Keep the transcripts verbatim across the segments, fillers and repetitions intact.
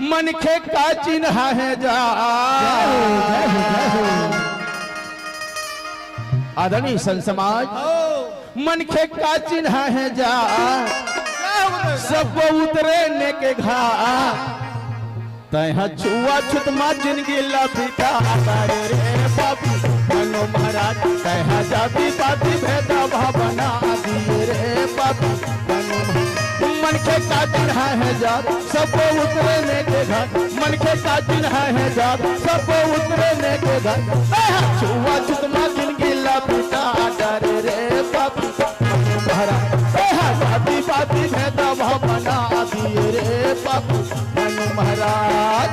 मनखे का चिन्ह हे जा। जय हो, जय हो, जय हो। आदरणीय संत समाज, मनखे का चिन्ह हे जा, सबो उतरे नेके घात। तैं ह छुआछूत मा जिनगी ला बिता डारे रे पापी मनु महाराज, तैं ह जाति पाति भेद भाव बना दिए रे पापी मनु महाराज। मनखे का चिन्ह हे जात, सबो उतरे नेके घात। मनखे का चिन्ह हे जात, सबो उतरे नेके घात। तैं ह छुआछूत मा जिनगी ला बिता डारे रे पापी मनु महाराज, तैं ह जाति पाति भेद भाव बना दिए रे पापी मनु महाराज।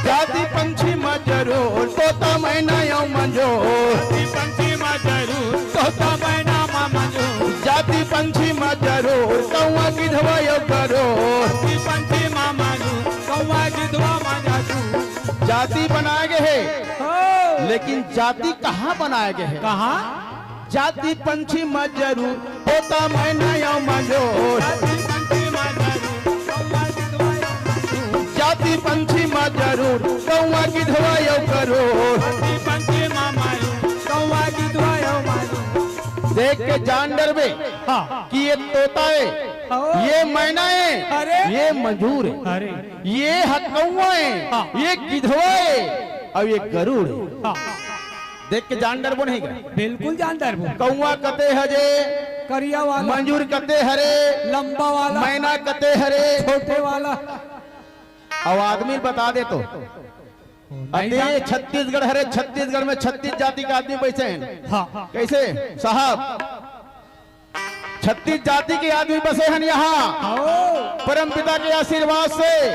जाति पंछी म जरूर, तोता मैना अउ मंजूर। जाति पंछी म जरूर, तोता मैना म मंजूर। जाति पंछी म जरूर, कौआ गिधवा अउ गरूर। जाति पंछी म मंजूर, कौआ गिधवा म जरूर। जाति बनाए गे हे, हो। लेकिन जाति कहाँ बनाए गे हे? कहाँ? जाति पंछी म जरूर, तोता मैना अउ मंजूर। जाति पंछी म जरूर, कौआ गिधवा अउ गरूर। देख के जान डरबे हाँ। कि ये तोता हे, हाँ। ये मैना हे, अरे। ये मंजूर हे, अरे। ये ह कौआ हे, हाँ। ये गिधवा हे, अउ ये गरूर हे। हाँ। देख के जान डरबो नहीं का? बिल्कुल जान डरबो। कौआ कते हरे, करिया वाला। मंजूर कते हरे, लंबा वाला। मैना कते हरे, छोटे वाला। अउ आदमी बता दे तो। नहीं अते जान- छत्तीसगढ़ हरे, छत्तीसगढ़ में छत्तीस जाति के आदमी बइसे हे। हाँ। कइसे साहब? छत्तीस जाति के आदमी बसे हन यहाँ। आओ। परम पिता के आशीर्वाद से,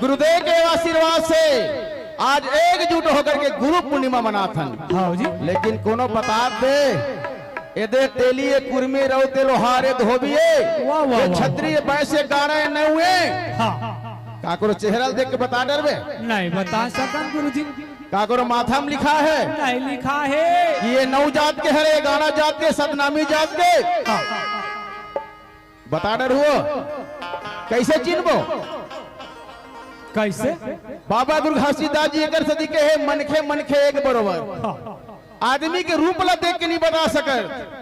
गुरुदेव के आशीर्वाद से आज एकजुट होकर के गुरु पूर्णिमा मनात हन। हाँ जी। लेकिन कोनो बतात दे, एदे तेली, ए कुर्मी, रौत, ए लोहार, ए धोबी, ए, वाह, वाह, ए वाह। छतरी, ए बैस, ए गाड़ा, ए नऊ, ए। हाँ। काकरो चेहरा ल देख के बता डरबे? नहीं बता सकन गुरुजी। काकरो माथा म लिखा हे? नहीं लिखा हे। कि ये नऊ जात के हरे, गाड़ा जात के, सतनामी जात के? हाँ। बता डरहू? कइसे चिन्हबो? कइसे? बाबा गुरु घासीदास जी एकर सेती कहे, मनखे मनखे एक बरोबर। हाँ। आदमी के रूप ला देख के नहीं बता सकत।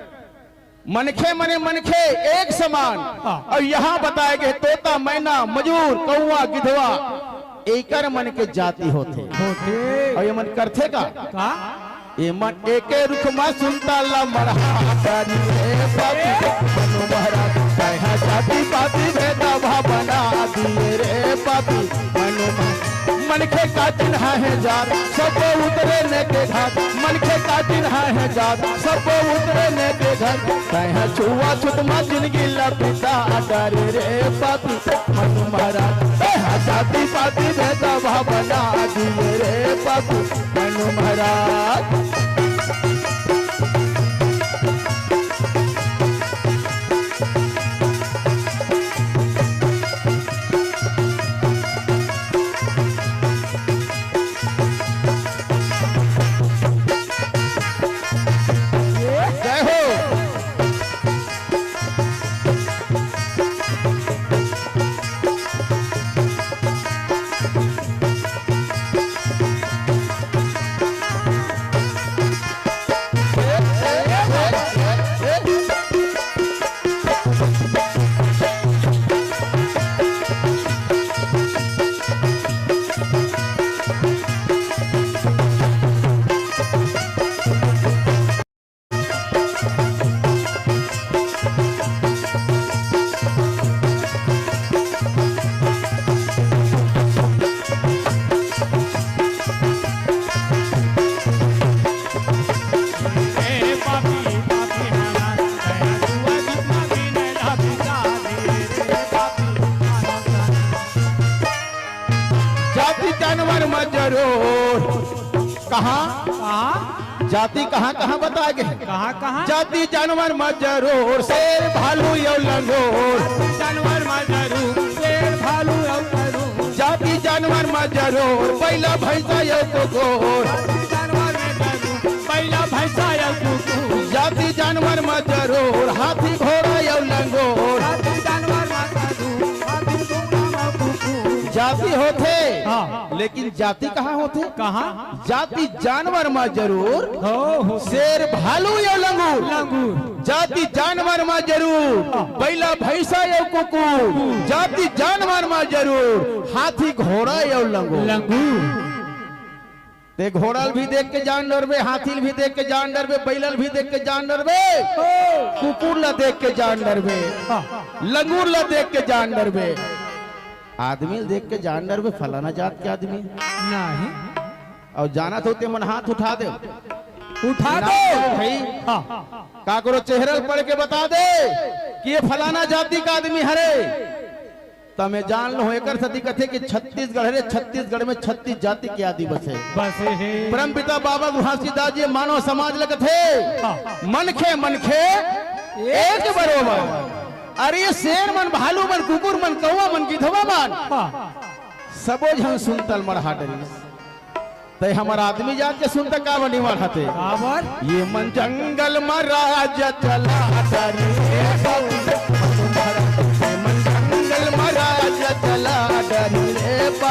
मनखे मने मनखे एक समान। हाँ। अउ यहाँ बताए गे तोता, मैना, मजूर, कौआ, गिधवा, एकर मन के जाति होथे। होथे। अउ ये मन करथे का? का? ये मन एके रुख मा सुनता ला मढ़ा डारी रे बाबू। मनु महाराज, कहा जाति पाति भेदा भावना दिए रे बाबू। मनु महा-, मनखे का चिन्हा हे जात, सब उतरे नेके घात। मनखे का चिन्हा हे जात, सब उतरे नेके घात। तैं ह छुआछूत मा जिनगी ला बिता डारे रे पापी मनु महाराज। तैं ह जाति पाति भेदा भावना दिए रे पापी मनु महाराज। जय हो। कहाँ? कहाँ? जाति कहाँ कहाँ बताए गे हे? कहाँ कहाँ? जाति जानवर म जरूर, शेर, भालू अउ लंगूर। जानवर म जरूर, शेर, भालू अउ लंगूर। जाति जानवर म जरूर, बइला, भैंसा अउ कुकुर। जानवर म जरूर, बइला, भैंसा अउ कुकुर। जाति जानवर म जरूर, हाथी, घोड़ा अउ लंगूर। जानवर म जरूर, हाथी, घोड़ा अउ कुकुर। जाति होथे, हाँ। लेकिन जाति कहाँ होथे? कहाँ? जाति जानवर म जरूर, हो, हो। शेर, भालू अउ लंगूर। लंगूर। जाति जानवर म जरूर, बइला, भैंसा अउ कुकुर। जाति जानवर म जरूर, हाथी, घोड़ा अउ लंगूर। लंगूर। ते घोड़ा ल भी देख के जान डरबे, हाथी ल भी देख के जान डरबे, बइला ल भी देख के जान डरबे, हो। कुकुर ल देख के जान डरबे, हाँ। लंगूर ल देख के जान डरबे। आदमी ल देख के जान डरबे, फलाना जात के आदमी। नहीं। अउ जानत हो ते मन हाथ उठा दे। उठा ना दे। तो भाई, हाँ। काकरो चेहरा ल पढ़ के बता दे कि ये फलाना जाति का आदमी हरे। त मैं जान लूं, एकर सेती कथे कि छत्तीसगढ़ हरे, छत्तीसगढ़ में छत्तीस जाति के आदि बसे। बसे हे। परमपिता बाबा घासीदास जी मानव समाज ल कथे, हाँ। मनखे, मनखे एक बरोबर। अरे ये शेर मन, भालू मन, कुकुर मन, कौवा मन, गिधवा मन, हाँ। सबो झन सुनता ल मरहा डरिस। ते हमर आदमी जात के सुनता का बनी मरहाथे? काबर? ये मन जंगल म राज चला डरिस। ये मन जंगल म राज चला डरिस।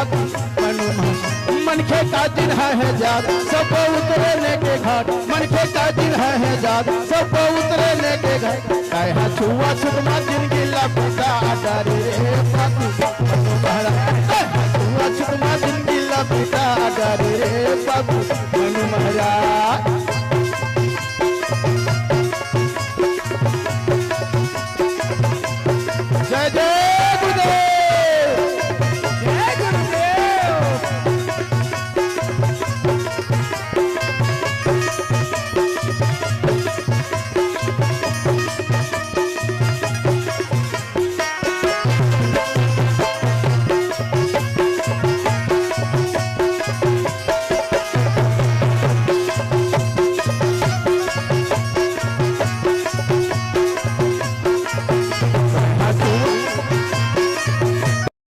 मनखे का जिन हे जात, सब उतरे ने के घाट। मनखे का जिन हे जात, सब उतरे ने के घाट। काहे छुआछूत म जिनगी ला बिता डरिस। छुआछूत म जिनगी ला बिता